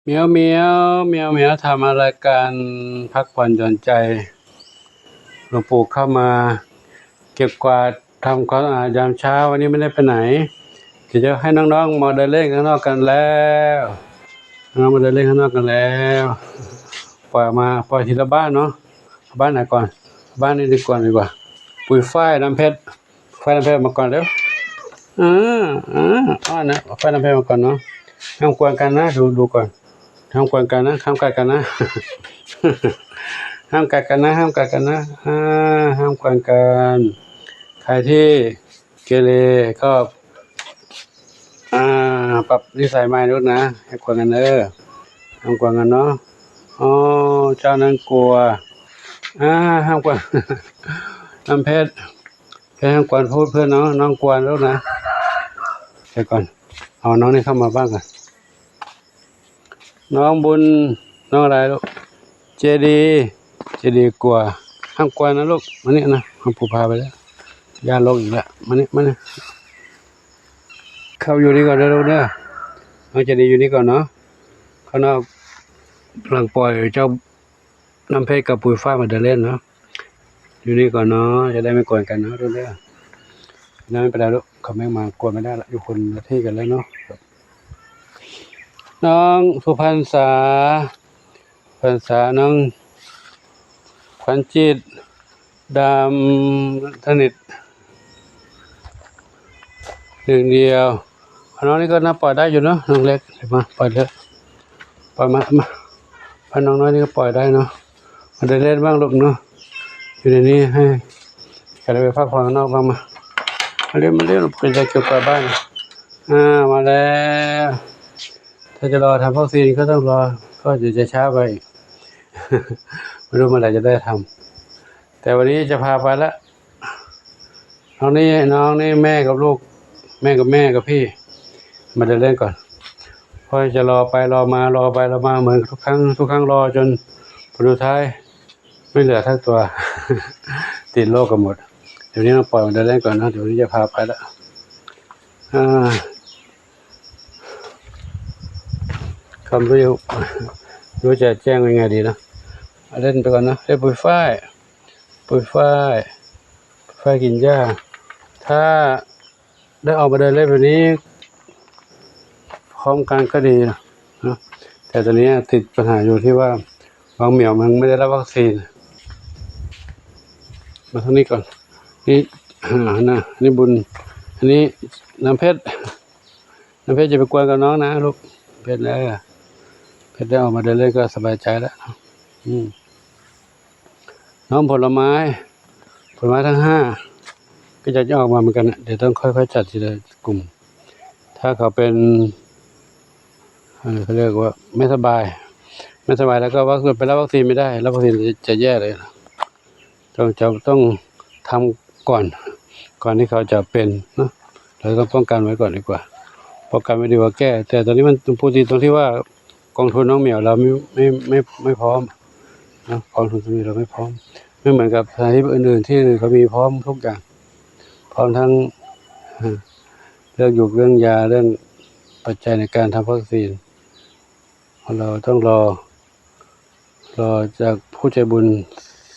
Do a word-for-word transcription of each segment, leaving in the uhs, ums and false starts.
เหมียวเหมียวเหมียวเหมียวทำอะไรกัน พักผ่อนหย่อนใจ หลวงปู่เข้ามาเก็บกวาดทำความสะอาดยามเช้า วันนี้ไม่ได้ไปไหน เดี๋ยวจะให้น้องๆมาเดินเล่นข้างนอกกันแล้ว น้องๆมาเดินเล่นข้างนอกกันแล้ว ปล่อยมา ปล่อยทีละบ้านเนาะ บ้านไหนก่อน บ้านนี้ดีกว่าดีกว่า ปุยฝ้าย น้ำเพชร ฝ้าย น้ำเพชร มาก่อนเร็ว อ่าอ่าอ่านะ ฝ้าย น้ำเพชร มาก่อนเนาะ ห้ามกวนกันนะ ดูดูก่อน ห้ามกวนกันนะ ห้ามกัดกันนะ ห้ามกัดกันนะ ห้ามกัดกันนะ อ่า ห้ามกวนกัน ใครที่เกเรก็ อ่า ปรับนิสัยใหม่ลูกนะ ห้ามกวนกันเด้อ ห้ามกวนกันเนาะ อ๋อ เจ้านั้นกลัว อ่า ห้ามกวน น้ำเพชร เพชร ห้ามกวน พูดเพื่อนน้อง น้องกวนลูกนะ เดี๋ยวก่อน เอาน้องนี่เข้ามาบ้างก่อน น้องบุญ น้องอะไรลูก เจดี เจดีกลัว ห้ามกวนนะลูก มานี่นะ ห้ามผูพาไปแล้ว ย่าลงอีกแล้ว มานี่ มานี่ เข้าอยู่นี่ก่อนนะลูกเด้อ น้องเจดีอยู่นี่ก่อนเนาะ ข้างนอกกำลังปล่อยเจ้าน้ำเพชรกับปุยฝ้ายมาเดินเล่นเนาะ อยู่นี่ก่อนเนาะ จะได้ไม่กวนกันเนาะลูกเด้อ นั่นไม่เป็นไรลูก เขาไม่มากวนไม่ได้ละ อยู่คนละที่กันแล้วเนาะ น้องสุพรรณษา พรรษา น้องขวัญจิต ดำสนิท หนึ่งเดียว น้องนี่ก็น่าปล่อยได้อยู่เนาะ น้องเล็ก มา ปล่อยเลย ปล่อยมา มา พาน้องน้อยนี่ก็ปล่อยได้เนาะ มาเดินเล่นบ้างลูกเนาะ อยู่ในนี้ให้ ก็เลยไปพักผ่อนข้างนอกบ้างมา มาเล่น มาเล่น เป็นใจเกี่ยวกับบ้าน อ่า มาแล้ว ถ้าจะรอทำวัคซีนก็ต้องรอ ก็เดี๋ยวจะช้าไป ไม่รู้เมื่อไหร่จะได้ทำ แต่วันนี้จะพาไปละ น้องนี่ น้องนี่แม่กับลูก แม่กับแม่กับพี่ มาเดินเล่นก่อน เพราะจะรอไปรอมารอไปรอมาเหมือนทุกครั้ง ทุกครั้งรอจนผลสุดท้าย ไม่เหลือทั้งตัว ติดโรคกันหมด เดี๋ยวนี้ต้องปล่อยมันเดินเล่นก่อนนะ เดี๋ยวนี้จะพาไปละ อ่า ก็ไม่รู้จะ รู้จะแจ้งยังไงดีนะ เล่นไปก่อนนะ เล่นปุยฝ้าย ปุยฝ้าย ปุยฝ้ายกินหญ้า ถ้าได้ออกมาเดินเล่นแบบนี้ พร้อมกันก็ดีนะ แต่ตอนนี้ติดปัญหาอยู่ที่ว่าน้องเหมียวมันไม่ได้รับวัคซีน มาทางนี้ก่อน นี่ อ่านะ นี่บุญ อันนี้น้ำเพชร น้ำเพชรอย่าไปกวนกับน้องนะลูก เพชรนะ เพชรได้ออกมาเดินเล่นก็สบายใจแล้ว อืม น้องผลไม้ ผลไม้ทั้งห้า ก็อยากจะออกมาเหมือนกันนะ เดี๋ยวต้องค่อยๆจัดทีละกลุ่ม ถ้าเขาเป็น เอ่อ เขาเรียกว่าไม่สบาย ไม่สบายแล้วก็วัคซีน ไปรับวัคซีนไม่ได้ รับวัคซีนจะแย่เลยนะ ต้อง จะต้องทำก่อน ก่อนที่เขาจะเป็นเนาะ เราต้องป้องกันไว้ก่อนดีกว่า ป้องกันไว้ดีกว่าแก้ แต่ตอนนี้มันปกติตรงที่ว่ากองทุนน้องเหมียวเราไม่ ไม่ ไม่ ไม่พร้อมนะ กองทุนตรงนี้เราไม่พร้อม ไม่เหมือนกับสถานที่อื่นๆที่เขามีพร้อมทุกอย่าง พร้อมทั้ง เอ่อ เรื่องหยูกเรื่องยา เรื่องปัจจัยในการทำวัคซีน เราต้องรอ รอจากผู้ใจบุญ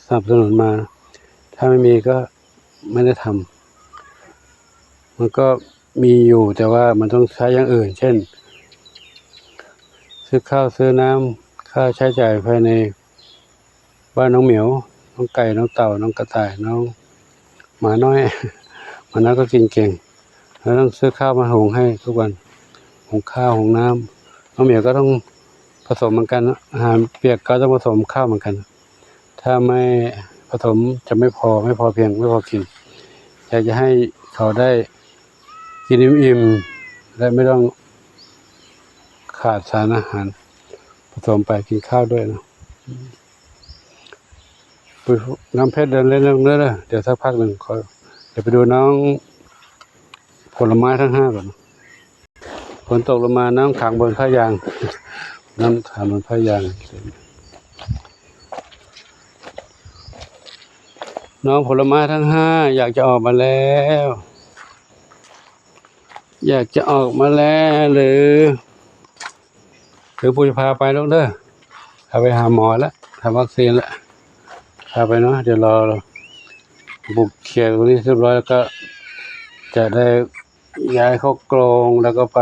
สนับสนุนมา ถ้าไม่มีก็ไม่ได้ทำ มันก็มีอยู่ แต่ว่ามันต้องใช้อย่างอื่น เช่น ซื้อข้าวซื้อน้ำ ค่าใช้จ่ายภายในบ้านน้องเหมียว น้องไก่ น้องเต่า น้องกระต่าย น้องหมาน้อย หมาน้อยก็กินเก่ง เราต้องซื้อข้าวมาหุงให้ทุกวัน หุงข้าวหุงน้ำ น้องเหมียวก็ต้องผสมเหมือนกันนะ อาหารเปียกก็ต้องผสมข้าวเหมือนกัน ถ้าไม่ผสมจะไม่พอ ไม่พอเพียง ไม่พอกิน อยากจะให้เขาได้กินอิ่มๆ และไม่ต้องขาดสารอาหาร ผสมไปกินข้าวด้วยนะ น้ำเพชรเดินเล่นเรื่องเนื้อนะ เดี๋ยวสักพักหนึ่งขอ เดี๋ยวไปดูน้องผลไม้ทั้งห้าก่อน ฝนตกลงมา น้ำขังบนผ้ายาง น้ำขังบนผ้ายาง น้องผลไม้ทั้งห้าอยากจะออกมาแล้ว อยากจะออกมาแล้วหรือ ดี๋ยวปู่จะพาไปลูกเด้อ พาไปหาหมอละ ทำวัคซีนละ พาไปเนาะ เดี๋ยวรอบุกเคลียร์ตรงนี้เรียบร้อยแล้วก็ จะได้ย้ายเข้ากรง แล้วก็ไป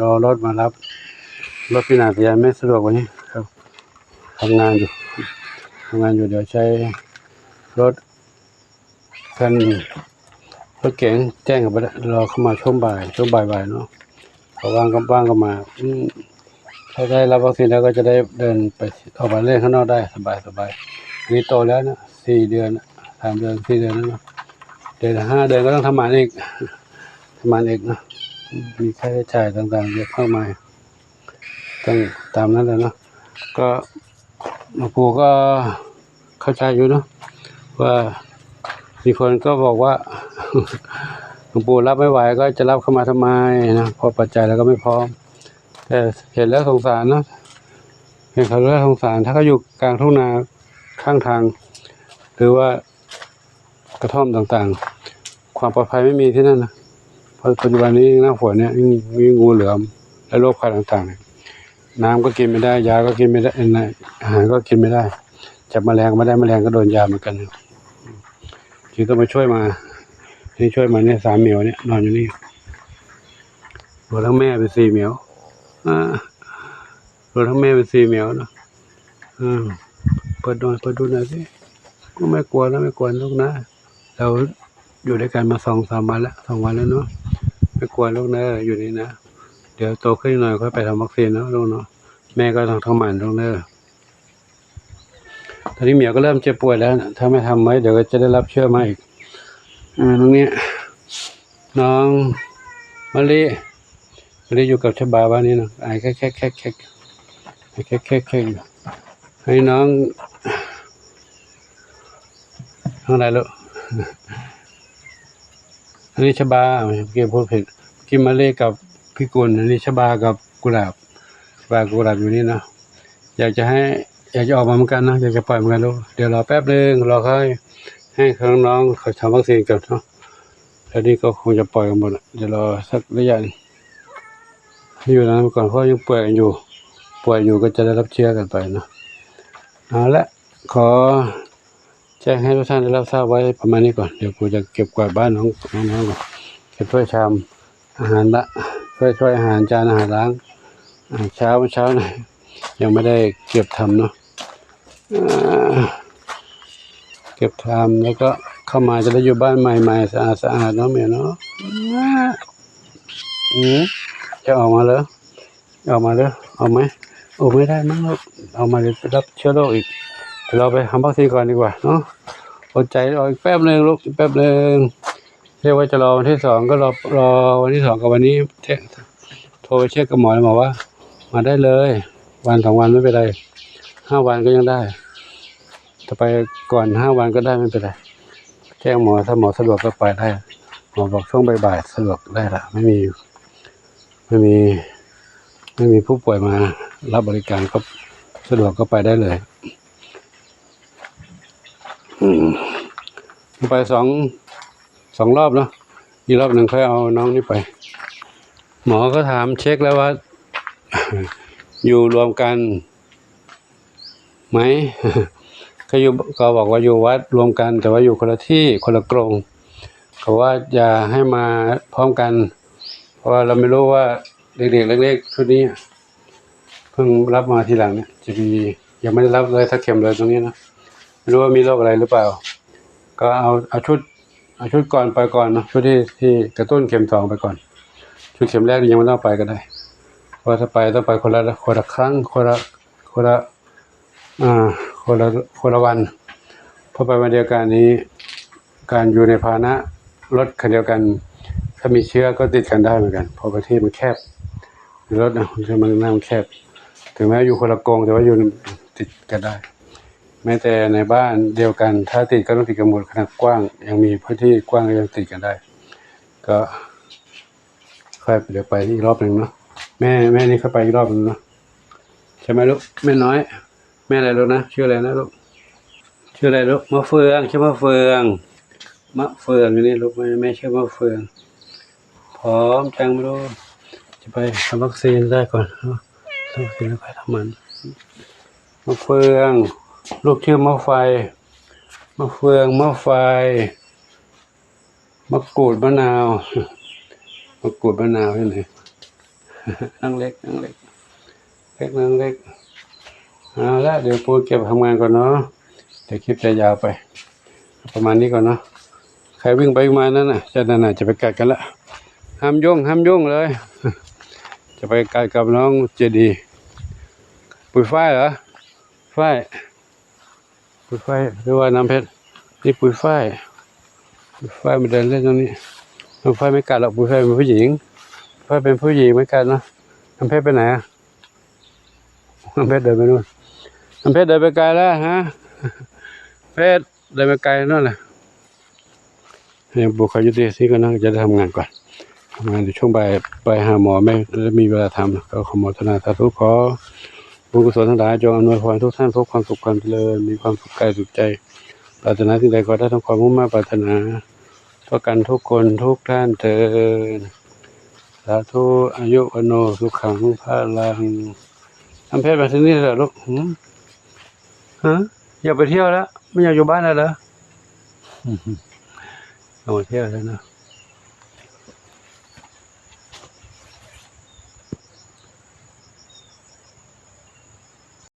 รอรถมารับ รถพี่หนาดยังไม่สะดวกวันนี้ครับ ทำงานอยู่ ทำงานอยู่ เดี๋ยวใช้รถคัน รถเก๋งแจ้งกันไปแล้ว รอเข้ามาช่วงบ่าย ช่วงบ่ายๆเนาะ เขาว่างก็ ว่างก็มา อืม ถ้าได้รับวัคซีนแล้วก็จะได้เดินไปออกมาเล่นข้างนอกได้สบายๆ อันนี้โตแล้วนะ สี่เดือนนะ สามเดือน สี่เดือนแล้วนะ เดี๋ยวห้าเดือนก็ต้องทำหมันอีก ทำหมันอีกนะ มีค่าใช้จ่ายต่างๆเยอะมากมาย ต้องตามนั้นแหละเนาะ ก็หลวงปู่ก็เข้าใจอยู่เนาะ ว่ามีคนก็บอกว่า หลวงปู่รับไม่ไหวก็จะรับเข้ามาทำไมนะ เพราะปัจจัยเราก็ไม่พร้อม แต่เห็นแล้วสงสารนะ เห็นเขาแล้วสงสาร ถ้าเขาอยู่กลางทุ่งนาข้างทาง หรือว่ากระท่อมต่างๆ ความปลอดภัยไม่มีที่นั่นนะ เพราะปัจจุบันนี้หน้าฝนเนี่ยยิ่งมีงูเหลือม และโรคภัยต่างๆเนี่ย น้ำก็กินไม่ได้ ยาก็กินไม่ได้ เอ่อ อาหารก็กินไม่ได้ จับแมลงไม่ได้ แมลงก็โดนยาเหมือนกันนะ จึงต้องมาช่วยมา นี่ช่วยมาเนี่ย สามเหมียวเนี่ย นอนอยู่นี่ รวมทั้งแม่เป็นสี่เหมียว อ่า รวมทั้งแม่เป็นสี่เหมียวเนาะ อืม เปิดหน่อย เปิดดูหน่อยสิ ก็ไม่กลัวนะ ไม่กลัวลูกนะ เราอยู่ด้วยกันมาสองสามวันแล้ว สองวันแล้วเนาะ ไม่กลัวลูกเนอะ อยู่นี่นะ เดี๋ยวโตขึ้นอีกหน่อยค่อยไปทำวัคซีนเนาะลูกเนาะ แม่ก็ต้องทำหมันลูกเนอะ ตอนนี้เหมียวก็เริ่มเจ็บปวดแล้วนะ ถ้าไม่ทำไว้เดี๋ยวก็จะได้รับเชื้อมาอีก อ่า ตรงนี้ น้องมะลิ มะลิอยู่กับชบาบ้านนี้เนาะ ไอแคกแคกแคกแคก ไอแคกแคกแคกอยู่ ให้น้อง น้องอะไรลูก อันนี้ชบา เมื่อกี้พูดผิด เมื่อกี้มะลิกับพิกุล อันนี้ชบากับกุหลาบ ชบากับกุหลาบอยู่นี่เนาะ อยากจะให้ อยากจะออกมาเหมือนกันเนาะ อยากจะปล่อยเหมือนกันลูก เดี๋ยวรอแป๊บนึง รอเขาให้ ให้น้องๆเขาทำวัคซีนก่อนเนาะ แล้วนี่ก็คงจะปล่อยกันหมดอะ เดี๋ยวรอสักระยะหนึ่ง ให้อยู่นั้นไปก่อน เพราะยังป่วยกันอยู่ ป่วยอยู่ก็จะได้รับเชื้อกันไปเนาะ เอาละ ขอแจ้งให้ทุกท่านได้รับทราบไว้ประมาณนี้ก่อน เดี๋ยวผมจะเก็บกวาดบ้านน้อง น้องๆก่อน เก็บถ้วยชามอาหารละ ถ้วย ถ้วยอาหาร จานอาหารล้าง อ่า เช้า เช้านะ ยังไม่ได้เก็บทำเนาะ อ่า เก็บทำแล้วก็เข้ามาจะได้อยู่บ้านใหม่ๆ สะอาดๆเนาะแม่เนาะ อืม จะออกมาเลย ออกมาเลย ออกไหม ออกไม่ได้มั้งลูก ออกมาเดี๋ยวไปรับเชื้อโรคอีก เดี๋ยวเราไปทำวัคซีนก่อนดีกว่าเนาะ อดใจรออีกแป๊บหนึ่งลูก อีกแป๊บหนึ่ง เรียกว่าจะรอวันที่สองก็รอ รอวันที่สองกับวันนี้ เท- โทรไปเช็คกับหมอ แล้วหมอว่า มาได้เลย วันสองวันไม่เป็นไร ห้าวันก็ยังได้ จะไปก่อนห้าวันก็ได้ ไม่เป็นไร แจ้งหมอ ถ้าหมอสะดวกก็ไปได้ หมอบอกช่วงบ่ายๆสะดวกได้ละ ไม่มี ไม่มี ไม่มีผู้ป่วยมารับบริการ ก็สะดวกก็ไปได้เลย อืม ไปสอง สองรอบเนาะ อีกรอบหนึ่งค่อยเอาน้องนี่ไป หมอก็ถามเช็คแล้วว่า อยู่รวมกันไหม ก็อยู่ ก็บอกว่าอยู่วัดรวมกัน แต่ว่าอยู่คนละที่ คนละกรง เขาว่าอย่าให้มาพร้อมกัน เพราะว่าเราไม่รู้ว่าเด็กๆเล็กๆชุดนี้ เพิ่งรับมาทีหลังเนี่ย จะมี ยังไม่ได้รับเลยสักเข็มเลยตรงนี้นะ ไม่รู้ว่ามีโรคอะไรหรือเปล่า ก็เอา เอาชุด เอาชุดก่อนไปก่อนเนาะ ชุดที่ ที่กระตุ้นเข็มสองไปก่อน ชุดเข็มแรกนี่ยังไม่ต้องไปก็ได้ เพราะว่าถ้าไปต้องไปคนละ คนละครั้ง คนละ คนละ อ่า คนละ คนละวัน เพราะไปวันเดียวกันนี้ การอยู่ในพาหนะรถคันเดียวกัน ถ้ามีเชื้อก็ติดกันได้เหมือนกัน เพราะประเทศมันแคบ รถนะ มันนั่งแคบ ถึงแม้อยู่คนละกรง แต่ว่าอยู่ติดกันได้ แม้แต่ในบ้านเดียวกัน ถ้าติดก็ต้องติดกันหมด ขนาดกว้าง ยังมีพื้นที่กว้าง ยังติดกันได้ ก็ค่อยเดี๋ยวไปอีกรอบหนึ่งเนาะ แม่ แม่นี่ค่อยไปอีกรอบหนึ่งเนาะ ใช่ไหมลูก แม่น้อย แม่อะไรลูกนะ ชื่ออะไรนะลูก ชื่ออะไรลูก มะเฟือง ชื่อมะเฟือง มะเฟืองอยู่นี่ลูก แม่ แม่ชื่อมะเฟือง พร้อมจังไม่รู้ จะไปทำวัคซีนได้ก่อนเนาะ ต้องกินแล้วค่อยทำมัน มะเฟือง ลูกชื่อมะไฟ มะเฟือง มะไฟ มะกรูด มะนาว มะกรูด มะนาวที่ไหน น้องเล็ก น้องเล็ก เล็ก น้องเล็ก เอาละ เดี๋ยวปูเก็บทำงานก่อนเนาะ เดี๋ยวคลิปจะยาวไป ประมาณนี้ก่อนเนาะ ใครวิ่งไปวิ่งมานั่นน่ะ จะนั่นน่ะ จะไปกัดกันละ ห้ามยุ่ง ห้ามยุ่งเลย จะไปกัดกับน้องเจดีย์ ปุยฝ้ายเหรอ ฝ้าย ปุยฝ้าย หรือว่าน้ำเพชร นี่ปุยฝ้าย ปุยฝ้ายมาเดินเล่นตรงนี้ น้องฝ้ายไม่กัดหรอก ปุยฝ้ายเป็นผู้หญิง ฝ้ายเป็นผู้หญิงไม่กัดเนาะ น้ำเพชรไปไหนอะ น้ำเพชรเดินไปนู่น น้ำเพชรเดินไปไกลแล้วฮะ เพชรเดินไปไกลนู่นแหละ ยังปลูกเขาอยู่ที่นี่ก่อนนะ จะได้ทำงานก่อน ทำงานในช่วงบ่าย ไปหาหมอไม่ได้มีเวลาทำ ก็ขออนุโมทนาสาธุ ขอบุญกุศลทั้งหลายจงอำนวยพรทุกท่านพบความสุขความเจริญ มีความสุขกายสุขใจ ปรารถนาสิ่งใดขอได้ทั้งความมุ่งมา่ปรารถนา ทั่วกันทุกคนทุกท่านเทอญ สาธุ อายุวัณโณ สุขัง พลัง น้ำเพชรมาที่นี่เหรอลูก หืม ฮะ อยากไปเที่ยวแล้ว ไม่อยากอยู่บ้านแล้วเหรอ เอามาเที่ยวแล้วนะ